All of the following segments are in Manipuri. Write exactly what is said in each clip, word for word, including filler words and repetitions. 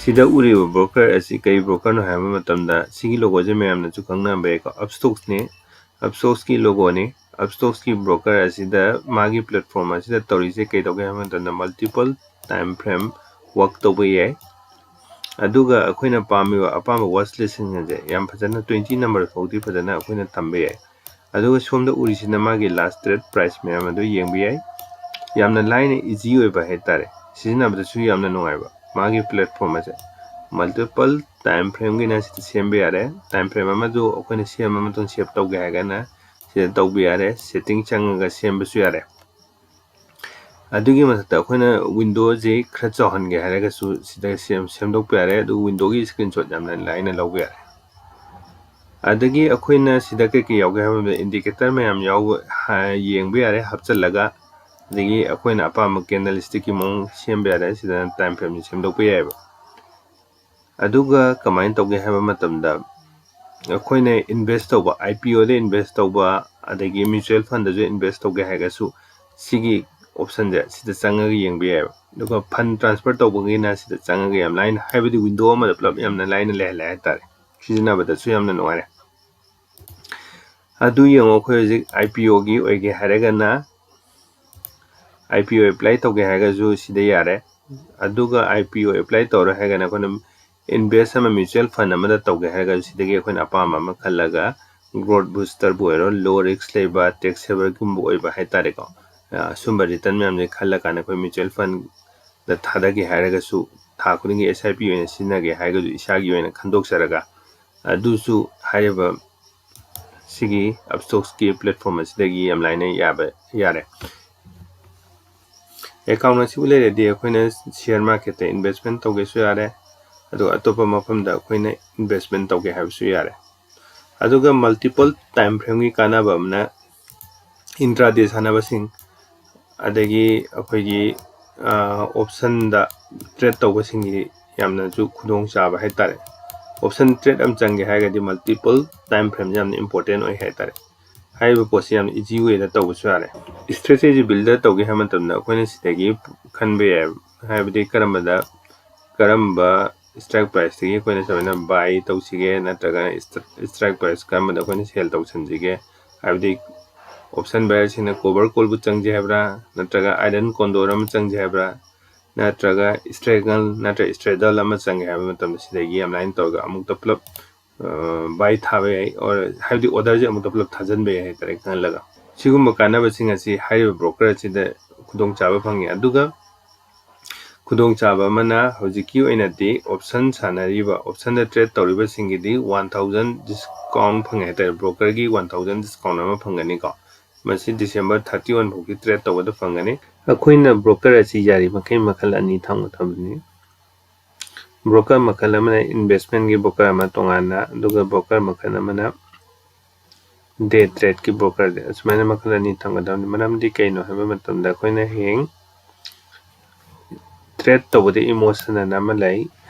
ꯁꯤꯗ ꯎꯔꯤꯕ broker ꯑꯁꯤ ꯀꯔꯤ brokerꯅꯣ ꯍꯥꯏꯕ ꯃꯇꯝꯗ, ꯁꯤꯒꯤ logoꯁꯦ ꯃꯌꯥꯝꯅꯁꯨ ꯈꯪꯅꯕ ꯌꯥꯏꯀꯣ꯫ Upstoxꯅꯤ, Upstoxꯀꯤ logoꯅꯤ꯫ Upstoxꯀꯤ broker ꯑꯁꯤꯗ ꯃꯥꯒꯤ platform ꯑꯁꯤꯗ ꯇꯧꯔꯤꯁꯦ ꯀꯩꯗꯧꯒꯦ ꯍꯥꯏꯕ ꯃꯇꯝꯗ, multiple time frame work ꯇꯧꯕ ꯌꯥꯏ꯫ ꯑꯗꯨꯒ ꯑꯩꯈꯣꯏꯅ ꯄꯥꯝꯃꯤꯕ ꯑꯄꯥꯝꯕ watch listꯁꯤꯡ ꯑꯁꯦ ꯌꯥꯝ ꯐꯖꯅ twenty number ꯐꯥꯎꯗꯤ ꯐꯖꯅ ꯑꯩꯈꯣꯏꯅ ꯊꯝꯕ ꯌꯥꯏ꯫ ꯑꯗꯨꯒ ꯁꯣꯝꯗ ꯎꯔꯤꯁꯤꯅ ꯃꯥꯒꯤ last trade price ꯃꯌꯥꯝ ꯑꯗꯨ ꯌꯦꯡꯕ ꯌꯥꯏ꯫ ꯌꯥꯝꯅ ꯂꯥꯏꯅ easy ꯑꯣꯏꯕ ꯍꯥꯏꯇꯥꯔꯦ, ꯁꯤꯖꯤꯟꯅꯕꯗꯁꯨ ꯌꯥꯝꯅ ꯅꯨꯡꯉꯥꯏꯕ꯫ ꯃꯥꯒꯤ platform ꯑꯁꯦ multiple time frameꯒꯤꯅ ꯁꯤꯗ ꯁꯦꯝꯕ ꯌꯥꯔꯦ꯫ Time frame ꯑꯃꯗꯨ ꯑꯩꯈꯣꯏꯅ ꯁꯦꯝꯃ ꯃꯇꯨꯡ save ꯇꯧꯒꯦ ꯍꯥꯏꯔꯒꯅ ꯁꯤꯗ ꯇꯧꯕ ꯌꯥꯔꯦ, setting ꯆꯪꯉꯒ ꯁꯦꯝꯕꯁꯨ ꯌꯥꯔꯦ꯫ ꯑꯗꯨꯒꯤ ꯃꯊꯛꯇ ꯑꯩꯈꯣꯏꯅ windowꯁꯦ ꯈꯔ ꯆꯥꯎꯍꯟꯒꯦ ꯍꯥꯏꯔꯒꯁꯨ ꯁꯤꯗ ꯁꯦꯝ-, ꯁꯦꯝꯗꯣꯛꯄ ꯌꯥꯔꯦ꯫ ꯑꯗꯨꯒ windowꯒꯤ screenshot ꯌꯥꯝꯅ ꯂꯥꯏꯅ ꯂꯧꯕ ꯌꯥꯔꯦ꯫ ꯑꯗꯒꯤ ꯑꯩꯈꯣꯏꯅ ꯁꯤꯗ ꯀꯩꯀꯩ ꯌꯥꯎꯒꯦ ꯍꯥꯏꯕ ꯃꯇꯝꯗ, indicator ꯃꯌꯥꯝ ꯌꯥꯎꯕ, ꯍꯥ-, ꯌꯦꯡꯕ ꯌꯥꯔꯦ ꯍꯥꯞꯆꯜꯂꯒ꯫ ꯑꯗꯒꯤ ꯑꯩꯈꯣꯏꯅ ꯑꯄꯥꯝꯕ candlestickꯀꯤ ꯃꯑꯣꯡ ꯁꯦꯝꯕ ꯌꯥꯔꯦ꯫ ꯁꯤꯗꯅ time frameꯁꯦ ꯁꯦꯝꯗꯣꯛꯄ ꯌꯥꯏꯑꯕ꯫ ꯑꯗꯨꯒ ꯀꯃꯥꯏꯅ ꯇꯧꯒꯦ ꯍꯥꯏꯕ ꯃꯇꯝꯗ, ꯑꯩꯈꯣꯏꯅ invest ꯇꯧꯕ, IPOꯗ invest ꯇꯧꯕ, ꯑꯗꯒꯤ mutual fundꯗꯁꯨ invest ꯇꯧꯒꯦ ꯍꯥꯏꯔꯒꯁꯨ ꯁꯤꯒꯤ optionꯁꯦ ꯁꯤꯗ ꯆꯪꯉꯒ ꯌꯦꯡꯕ ꯌꯥꯏꯑꯕ꯫ ꯑꯗꯨꯒ fund transfer ꯇꯧꯕꯒꯤꯅ ꯁꯤꯗ ꯆꯪꯉꯒ ꯌꯥꯝ ꯂꯥꯏꯅ, ꯍꯥꯏꯕꯗꯤ window ꯑꯃꯗ ꯄꯨꯂꯞ ꯌꯥꯝꯅ ꯂꯥꯏꯅ ꯂꯩꯍꯜꯂꯦ ꯍꯥꯏꯇꯥꯔꯦ, ꯁꯤꯖꯤꯟꯅꯕꯗꯁꯨ ꯌꯥꯝꯅ ꯅꯨꯡꯉꯥꯏꯔꯦ꯫ ꯑꯗꯨ ꯌꯦꯡꯉꯣ, ꯑꯩꯈꯣꯏ ꯍꯧꯖꯤꯛ IPOꯒꯤ ꯑꯣꯏꯒꯦ ꯍꯥꯏꯔꯒꯅ, IPO apply ꯇꯧꯒꯦ ꯍꯥꯏꯔꯒꯁꯨ ꯁꯤꯗ ꯌꯥꯔꯦ꯫ ꯑꯗꯨꯒ IPO apply ꯇꯧꯔꯣꯏ ꯍꯥꯏꯔꯒꯅ ꯑꯩꯈꯣꯏꯅ invest ꯑꯃ mutual fund ꯑꯃꯗ ꯇꯧꯒꯦ ꯍꯥꯏꯔꯒꯁꯨ ꯁꯤꯗꯒꯤ ꯑꯩꯈꯣꯏꯅ ꯑꯄꯥꯝꯕ ꯑꯃ ꯈꯜꯂꯒ, growth boosterꯕꯨ ꯑꯣꯏꯔꯣ, low risk ꯂꯩꯕ, tax saverꯒꯨꯝꯕ ꯑꯣꯏꯕ ꯍꯥꯏꯇꯥꯔꯦꯀꯣ, ꯑꯁꯨꯝꯕ return ꯃꯌꯥꯝꯁꯦ ꯈꯜꯂꯀꯥꯟꯗ ꯑꯩꯈꯣꯏ mutual fundꯗ ꯊꯥꯗꯒꯦ ꯍꯥꯏꯔꯒꯁꯨ, ꯊꯥ ꯈꯨꯗꯤꯡꯒꯤ SIP ꯑꯣꯏꯅ ꯁꯤꯖꯤꯟꯅꯒꯦ ꯍꯥꯏꯔꯒꯁꯨ ꯏꯁꯥꯒꯤ ꯑꯣꯏꯅ ꯈꯟꯗꯣꯛꯆꯔꯒ, ꯑꯗꯨꯁꯨ ꯍꯥꯏꯔꯤꯕ ꯁꯤꯒꯤ Upstoxꯀꯤ platform ꯑꯁꯤꯗꯒꯤ ꯌꯥꯝ ꯂꯥꯏꯅ ꯌꯥꯕ ꯌꯥꯔꯦ꯫ Account ꯑꯁꯤꯕꯨ ꯂꯩꯔꯗꯤ ꯑꯩꯈꯣꯏꯅ share marketꯇ investment ꯇꯧꯒꯦꯁꯨ ꯌꯥꯔꯦ, ꯑꯗꯨꯒ ꯑꯇꯣꯞꯄ ꯃꯐꯝꯗ ꯑꯩꯈꯣꯏꯅ investment ꯇꯧꯒꯦ ꯍꯥꯏꯕꯁꯨ ꯌꯥꯔꯦ꯫ ꯑꯗꯨꯒ multiple time frameꯒꯤ ꯀꯥꯟꯅꯕ ꯑꯃꯅ, intraday ꯁꯥꯟꯅꯕꯁꯤꯡ, ꯑꯗꯒꯤ ꯑꯩꯈꯣꯏꯒꯤ, ꯑ, optionꯗ trade ꯇꯧꯕꯁꯤꯡꯒꯤ ꯌꯥꯝꯅꯁꯨ ꯈꯨꯗꯣꯡꯆꯥꯕ ꯍꯥꯏꯇꯥꯔꯦ꯫ Option trade ꯑꯃ ꯆꯪꯒꯦ ꯍꯥꯏꯔꯒꯗꯤ multiple time frameꯁꯦ ꯌꯥꯝꯅ important ꯑꯣꯏ ꯍꯥꯏꯇꯥꯔꯦ꯫ ꯍꯥꯏꯔꯤꯕ ꯄꯣꯠꯁꯤ ꯌꯥꯝ easy wayꯗ ꯇꯧꯕꯁꯨ ꯌꯥꯔꯦ꯫ Strategy builder ꯇꯧꯒꯦ ꯍꯥꯏꯕ ꯃꯇꯝꯗ ꯑꯩꯈꯣꯏꯅ ꯁꯤꯗꯒꯤ ꯈꯟꯕ ꯌꯥꯏ, ꯍꯥꯏꯕꯗꯤ ꯀꯔꯝꯕꯗ, ꯀꯔꯝꯕ strike priceꯇꯒꯤ ꯑꯩꯈꯣꯏꯅ ꯁꯨꯃꯥꯏꯅ buy ꯇꯧꯁꯤꯒꯦ, ꯅꯠꯇ꯭ꯔꯒ strike price ꯀꯔꯝꯕꯗ ꯑꯩꯈꯣꯏꯅ sell ꯇꯧꯁꯟꯁꯤꯒꯦ? ꯍꯥꯏꯕꯗꯤ option buyerꯁꯤꯡꯅ cover callꯕꯨ ꯆꯪꯁꯦ ꯍꯥꯏꯕ꯭ꯔꯥ, ꯅꯠꯇ꯭ꯔꯒ iron condor ꯑꯃ ꯆꯪꯁꯦ ꯍꯥꯏꯕ꯭ꯔꯥ, ꯅꯠꯇ꯭ꯔꯒ straddle ꯅꯠꯇ꯭ꯔꯒ straddle ꯑꯃ ꯆꯪꯒꯦ ꯍꯥꯏꯕ ꯃꯇꯝꯗ ꯁꯤꯗꯒꯤ ꯑꯗꯨꯃꯥꯏꯅ ꯇꯧꯔꯒ ꯑꯃꯨꯛꯇ ꯄꯨꯂꯞ buy ꯊꯥꯕ ꯌꯥꯏ, or ꯍꯥꯏꯕꯗꯤ orderꯁꯦ ꯑꯃꯨꯛꯇ ꯄꯨꯂꯞ ꯊꯥꯖꯤꯟꯕ ꯌꯥꯏ ꯍꯥꯏꯇꯥꯔꯦ ꯈꯪꯍꯜꯂꯒ꯫ ꯁꯤꯒꯨꯝꯕ ꯀꯥꯟꯅꯕꯁꯤꯡ ꯑꯁꯤ ꯍꯥꯏꯔꯤꯕ broker ꯑꯁꯤꯗ ꯈꯨꯗꯣꯡꯆꯥꯕ ꯐꯪꯉꯤ꯫ ꯑꯗꯨꯒ ꯈꯨꯗꯣꯡꯆꯥꯕ ꯑꯃꯅ ꯍꯧꯖꯤꯛꯀꯤ ꯑꯣꯏꯅꯗꯤ option ꯁꯥꯟꯅꯔꯤꯕ, optionꯗ trade ꯇꯧꯔꯤꯕꯁꯤꯡꯒꯤꯗꯤ one thousand discount ꯐꯪꯉꯦ ꯍꯥꯏꯇꯥꯔꯦ, brokerꯒꯤ one thousand discount ꯑꯃ ꯐꯪꯒꯅꯤꯀꯣ꯫ ꯃꯁꯤ December thirty one ꯐꯥꯎꯒꯤ trade ꯇꯧꯕꯗ ꯐꯪꯒꯅꯤ꯫ ꯑꯩꯈꯣꯏꯅ broker ꯑꯁꯤ ꯌꯥꯔꯤꯃꯈꯩ ꯃꯈꯜ ꯑꯅꯤ ꯊꯝꯒꯗꯕꯅꯤ꯫ Broker ꯃꯈꯜ ꯑꯃꯅ investmentꯀꯤ broker ꯑꯃ ꯇꯣꯉꯥꯟꯅ, ꯑꯗꯨꯒ broker ꯃꯈꯜ ꯑꯃꯅ day tradeꯀꯤ brokerꯗꯤ ꯑꯁꯨꯃꯥꯏꯅ ꯃꯈꯜ ꯑꯅꯤ ꯊꯝꯒꯗꯕꯅꯤ꯫ ꯃꯔꯝꯗꯤ ꯀꯩꯅꯣ ꯍꯥꯏꯕ ꯃꯇꯝꯗ ꯑꯩꯈꯣꯏꯅ ꯍꯌꯦꯡ trade ꯇꯧꯕꯗ emotion ꯑꯅ ꯑꯃ ꯂꯩ꯫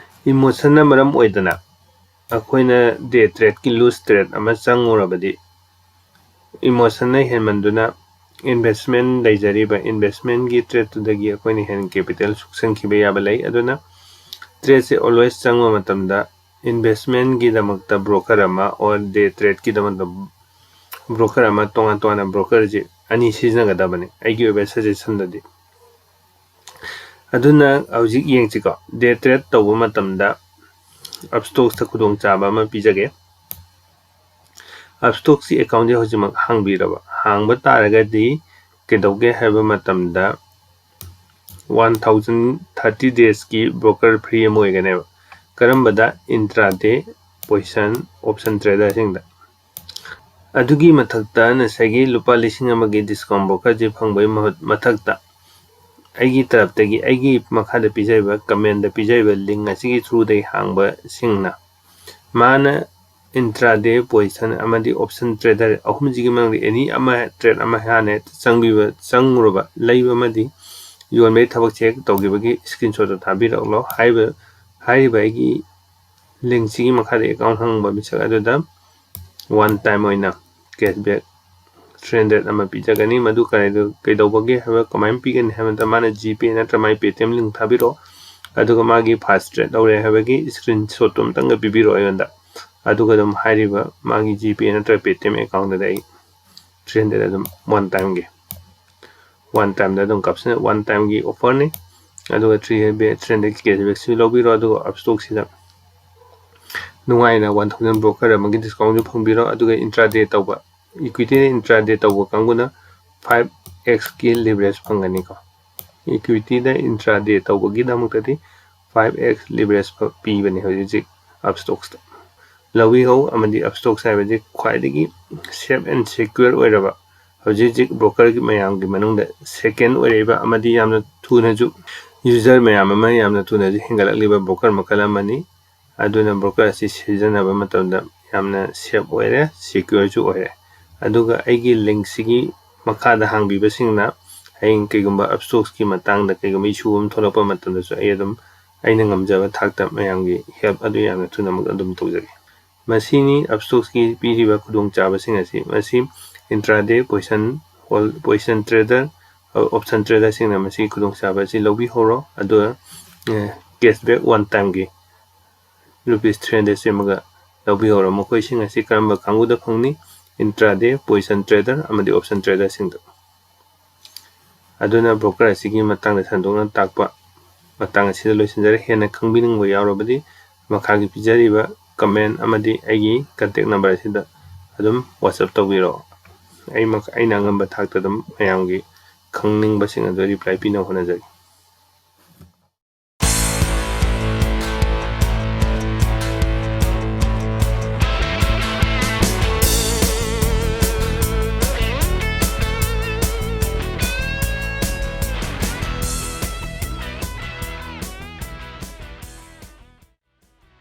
Emotionꯅ ꯃꯔꯝ ꯑꯣꯏꯗꯅ ꯑꯩꯈꯣꯏꯅ day tradeꯀꯤ loose trade ꯑꯃ ꯆꯪꯉꯨꯔꯕꯗꯤ emotionꯅ ꯍꯦꯟꯃꯟꯗꯨꯅ investment ꯂꯩꯖꯔꯤꯕ investmentꯀꯤ tradeꯇꯨꯗꯒꯤ ꯑꯩꯈꯣꯏꯅ ꯍꯦꯟꯅ capital ꯁꯣꯛꯆꯟꯈꯤꯕ ꯌꯥꯕ ꯂꯩ꯫ ꯑꯗꯨꯅ tradeꯁꯦ always ꯆꯪꯕ ꯃꯇꯝꯗ investmentꯀꯤꯗꯃꯛꯇ broker ꯑꯃ or day tradeꯀꯤꯗꯃꯛꯇ broker ꯑꯃ, ꯇꯣꯉꯥꯟ ꯇꯣꯉꯥꯟꯅ brokerꯁꯦ ꯑꯅꯤ ꯁꯤꯖꯤꯟꯅꯒꯗꯕꯅꯤ ꯑꯩꯒꯤ ꯑꯣꯏꯕ suggestionꯗꯗꯤ꯫ ꯑꯗꯨꯅ ꯍꯧꯖꯤꯛ ꯌꯦꯡꯁꯤꯀꯣ, day trade ꯇꯧꯕ ꯃꯇꯝꯗ Upstoxꯇ ꯈꯨꯗꯣꯡꯆꯥꯕ ꯑꯃ ꯄꯤꯖꯒꯦ꯫ Upstoxꯀꯤ accountꯁꯦ ꯍꯧꯖꯤꯛꯃꯛ ꯍꯥꯡꯕꯤꯔꯕ, ꯍꯥꯡꯕ ꯇꯥꯔꯒꯗꯤ ꯀꯩꯗꯧꯒꯦ ꯍꯥꯏꯕ ꯃꯇꯝꯗ one thousand thirty daysꯀꯤ broker free ꯑꯃ ꯑꯣꯏꯒꯅꯦꯕ꯫ ꯀꯔꯝꯕꯗ? Intraday position option traderꯁꯤꯡꯗ꯫ ꯑꯗꯨꯒꯤ ꯃꯊꯛꯇ ꯉꯁꯥꯏꯒꯤ ꯂꯨꯄꯥ ꯂꯤꯁꯤꯡ ꯑꯃꯒꯤ discount brokerꯁꯦ ꯐꯪꯕꯒꯤ ꯃꯍꯨꯠ ꯃꯊꯛꯇ ꯑꯩꯒꯤ ꯇꯔꯞꯇꯒꯤ, ꯑꯩꯒꯤ ꯃꯈꯥꯗ ꯄꯤꯖꯔꯤꯕ commentꯗ ꯄꯤꯖꯔꯤꯕ link ꯑꯁꯤꯒꯤ throughꯗꯒꯤ ꯍꯥꯡꯕꯁꯤꯡꯅ ꯃꯥꯅ intraday position ꯑꯃꯗꯤ option trader ꯑꯍꯨꯝꯁꯤꯒꯤ ꯃꯅꯨꯡꯗ any ꯑꯃ trade ꯑꯃ ꯍꯥꯟꯅ ꯍꯦꯛꯇ ꯆꯪꯕꯤꯕ, ꯆꯪꯉꯨꯔꯕ, ꯂꯩꯕ ꯑꯃꯗꯤ ꯌꯣꯟꯕꯒꯤ ꯊꯕꯛꯁꯦ ꯍꯦꯛ ꯇꯧꯈꯤꯕꯒꯤ screenshotꯇꯣ ꯊꯥꯕꯤꯔꯛꯂꯣ꯫ ꯍꯥꯏꯔꯤꯕ, ꯍꯥꯏꯔꯤꯕ ꯑꯩꯒꯤ linkꯁꯤꯒꯤ ꯃꯈꯥꯗ account ꯍꯥꯡꯕ ꯃꯤꯁꯛ ꯑꯗꯨꯗ one time ꯑꯣꯏꯅ cashback three hundred ꯑꯃ ꯄꯤꯖꯒꯅꯤ꯫ ꯃꯗꯨ ꯀꯔꯤꯗ-, ꯀꯩꯗꯧꯕꯒꯦ ꯍꯥꯏꯕ, ꯀꯃꯥꯏꯅ ꯄꯤꯒꯅꯤ ꯍꯥꯏꯕꯗ ꯃꯥꯅ GPay ꯅꯠꯇ꯭ꯔ ꯃꯥꯏ Paytm link ꯊꯥꯕꯤꯔꯛꯑꯣ꯫ ꯑꯗꯨꯒ ꯃꯥꯒꯤ ꯐꯥꯁ ꯇ꯭ꯔꯦꯠ ꯂꯧꯔꯦ ꯍꯥꯏꯕꯒꯤ ꯁ꯭ꯀ꯭ꯔꯤꯟ ꯁꯣꯠꯇꯣ ꯑꯝꯇꯪꯒ ꯄꯤꯕꯤꯔꯛꯑꯣ ꯑꯩꯉꯣꯟꯗ꯫ ꯑꯗꯨꯒ ꯑꯗꯨꯝ ꯍꯥꯏꯔꯤꯕ ꯃꯥꯒꯤ ꯖꯤ ꯄꯦ ꯅꯠꯇ꯭ꯔꯒ ꯄꯦ ꯇꯤ ꯑꯦꯝ ꯑꯦꯀꯥꯎꯟꯗꯨꯗ ꯑꯩ ꯊ꯭ꯔꯤ ꯍꯟꯗ꯭ꯔꯦꯠ ꯑꯗꯨꯝ ꯋꯥꯟ ꯇꯥꯏꯝꯒꯤ ꯋꯥꯟ ꯇꯥꯏꯝꯗ ꯑꯗꯨꯝ ꯀꯥꯞꯁꯤꯟ ꯋꯥꯟ ꯇꯥꯏꯝꯒꯤ ꯑꯣꯐꯔꯅꯤ꯫ ꯑꯗꯨꯒ ꯊ꯭ꯔꯤ ꯍꯟꯗ꯭ꯔꯦꯠ ꯊ꯭ꯔꯤ ꯍꯟꯗ꯭ꯔꯦꯠꯀꯤ ꯀꯦꯁꯕꯦꯛꯁꯨ ꯂꯧꯕꯤꯔꯣ꯫ ꯑꯗꯨꯒ ꯑꯞꯁꯇꯣꯛꯁꯤꯗ ꯅꯨꯡꯉꯥꯏꯅ ꯋꯥꯟ ꯊꯥꯎꯖꯟ ꯕ꯭ꯔꯣꯀꯔ ꯑꯃꯒꯤ ꯗꯤꯁꯀꯥꯎꯟꯁꯨ ꯐꯪꯕꯤꯔꯣ꯫ ꯑꯗꯨꯒ ꯏꯟꯇ꯭ꯔꯥꯗꯦ ꯇꯧꯕ, ꯏꯀ꯭ꯋꯤꯇꯤꯗ ꯏꯟꯇ꯭ꯔꯥꯗꯦ ꯇꯧꯕ ꯀꯥꯡꯕꯨꯅ ꯐꯥꯏꯚ ꯑꯦꯛꯁꯀꯤ ꯂꯤꯚꯔꯦꯖ ꯐꯪꯒꯅꯤꯀꯣ꯫ ꯏꯀ꯭ꯋꯤꯇꯤꯗ ꯏꯟꯇ꯭ꯔꯥꯗꯦ ꯇꯧꯕꯒꯤꯗꯃꯛꯇꯗꯤ ꯐꯥꯏꯚ ꯑꯦꯛꯁ ꯂꯤꯚꯔꯦꯖ ꯄꯤꯕꯅꯤ ꯍꯧꯖꯤꯛ ꯍꯧꯖꯤꯛ ꯑꯞꯁꯇꯣꯛꯁꯇ꯫ ꯂꯧꯕꯤꯍꯧ ꯑꯃꯗꯤ ꯑꯞꯁꯇꯣꯛꯁ ꯍꯥꯏꯕꯁꯤ ꯈ꯭ꯋꯥꯏꯗꯒꯤ ꯁꯦꯐ ꯑꯦꯟ ꯁꯦꯀ꯭ꯌꯨꯔ ꯑꯣꯏꯔꯕ ꯍꯧꯖꯤꯛ ꯍꯧꯖꯤꯛ ꯕ꯭ꯔꯣꯀꯔꯒꯤ ꯃꯌꯥꯝꯒꯤ ꯃꯅꯨꯡꯗ ꯁꯦꯀꯦꯟ ꯑꯣꯏꯔꯛꯏꯕ ꯑꯃꯗꯤ ꯌꯥꯝꯅ ꯊꯨꯅꯁꯨ ꯌꯨꯖꯔ ꯃꯌꯥꯝ ꯑꯃ ꯌꯥꯝꯅ ꯊꯨꯅꯁꯨ ꯍꯦꯟꯒꯠꯂꯛꯂꯤꯕ ꯕ꯭ꯔꯣꯀꯔ ꯃꯈꯜ ꯑꯃꯅꯤ꯫ ꯑꯗꯨꯅ ꯕ꯭ꯔꯣꯀꯔ ꯑꯁꯤ ꯁꯤꯖꯤꯟꯅꯕ ꯃꯇꯝꯗ ꯌꯥꯝꯅ ꯁꯦꯐ ꯑꯣꯏꯔꯦ, ꯁꯦꯀ꯭ꯌꯨꯔꯁꯨ ꯑꯣꯏꯔꯦ꯫ ꯑꯗꯨꯒ ꯑꯩꯒꯤ ꯂꯤꯡꯁꯤꯒꯤ ꯃꯈꯥꯗ ꯍꯥꯡꯕꯤꯕꯁꯤꯡꯅ ꯍꯌꯦꯡ ꯀꯩꯒꯨꯝꯕ ꯑꯞꯁꯇꯣꯛꯁꯀꯤ ꯃꯇꯥꯡꯗ ꯀꯩꯒꯨꯝꯕ ꯏꯁꯨ ꯑꯃ ꯊꯣꯛꯂꯛꯄ ꯃꯇꯝꯗꯁꯨ ꯑꯩ ꯑꯗꯨꯝ ꯑꯩꯅ ꯉꯝꯖꯕ ꯊꯥꯛꯇ ꯃꯌꯥꯝꯒꯤ ꯍꯦꯜꯞ ꯑꯗꯨ ꯌꯥꯝꯅ ꯊꯨꯅꯃꯛ ꯑꯗꯨꯝ ꯇꯧꯖꯒꯦ꯫ ꯃꯁꯤꯅꯤ ꯑꯞꯁꯇꯣꯛꯁꯀꯤ ꯄꯤꯔꯤꯕ ꯈꯨꯗꯣꯡꯆꯥꯕꯁꯤꯡ ꯑꯁꯤ꯫ ꯃꯁꯤ intraday position hold, position trader, option ꯇ꯭ꯔꯦꯗꯔꯁꯤꯡꯅ ꯃꯁꯤꯒꯤ ꯈꯨꯗꯣꯡꯆꯥꯕ ꯑꯁꯤ ꯂꯧꯕꯤꯍꯧꯔꯣ꯫ ꯑꯗꯨꯒ ꯀꯦꯁꯕꯦꯛ ꯋꯥꯟ ꯇꯥꯏꯝꯒꯤ ꯔꯨꯄꯤꯁ ꯊ꯭ꯔꯤ ꯍꯟꯗ꯭ꯔꯦꯠ ꯁꯦꯝꯃꯒ ꯂꯧꯕꯤꯍꯧꯔꯣ꯫ ꯃꯈꯣꯏꯁꯤꯡ ꯑꯁꯤ ꯀꯔꯝꯕ ꯀꯥꯡꯕꯨꯗ ꯐꯪꯅꯤ? ꯏꯟꯇ꯭ꯔꯥꯗꯦ, ꯄꯣꯖꯤꯁꯟ ꯇ꯭ꯔꯦꯗꯔ ꯑꯃꯗꯤ ꯑꯣꯞꯁꯟ ꯇ꯭ꯔꯦꯗꯔꯁꯤꯡꯗ꯫ ꯑꯗꯨꯅ ꯕ꯭ꯔꯣꯀꯔ ꯑꯁꯤꯒꯤ ꯃꯇꯥꯡꯗ ꯁꯟꯗꯣꯛꯅ ꯇꯥꯛꯄ ꯃꯇꯥꯡ ꯑꯁꯤꯗ ꯂꯣꯏꯁꯤꯟꯖꯔꯦ꯫ ꯍꯦꯟꯅ ꯈꯪꯕꯤꯅꯤꯡꯕ ꯌꯥꯎꯔꯕꯗꯤ ꯃꯈꯥꯒꯤ ꯄꯤꯖꯔꯤꯕ ꯀꯃꯦꯟ ꯑꯃꯗꯤ ꯑꯩꯒꯤ ꯀꯟꯇꯦꯛ ꯅꯝꯕꯔ ꯑꯁꯤꯗ ꯑꯗꯨꯝ ꯋꯥꯆꯞ ꯇꯧꯕꯤꯔꯛꯑꯣ꯫ ꯑꯩ ꯃꯈ-, ꯑꯩꯅ ꯑꯉꯝꯕ ꯊꯥꯛꯇ ꯑꯗꯨꯝ ꯃꯌꯥꯝꯒꯤ ꯈꯪꯅꯤꯡꯕꯁꯤꯡ ꯑꯗꯨ ꯔꯤꯄ꯭ꯂꯥꯏ ꯄꯤꯅꯕ ꯍꯣꯠꯅꯖꯒꯦ꯫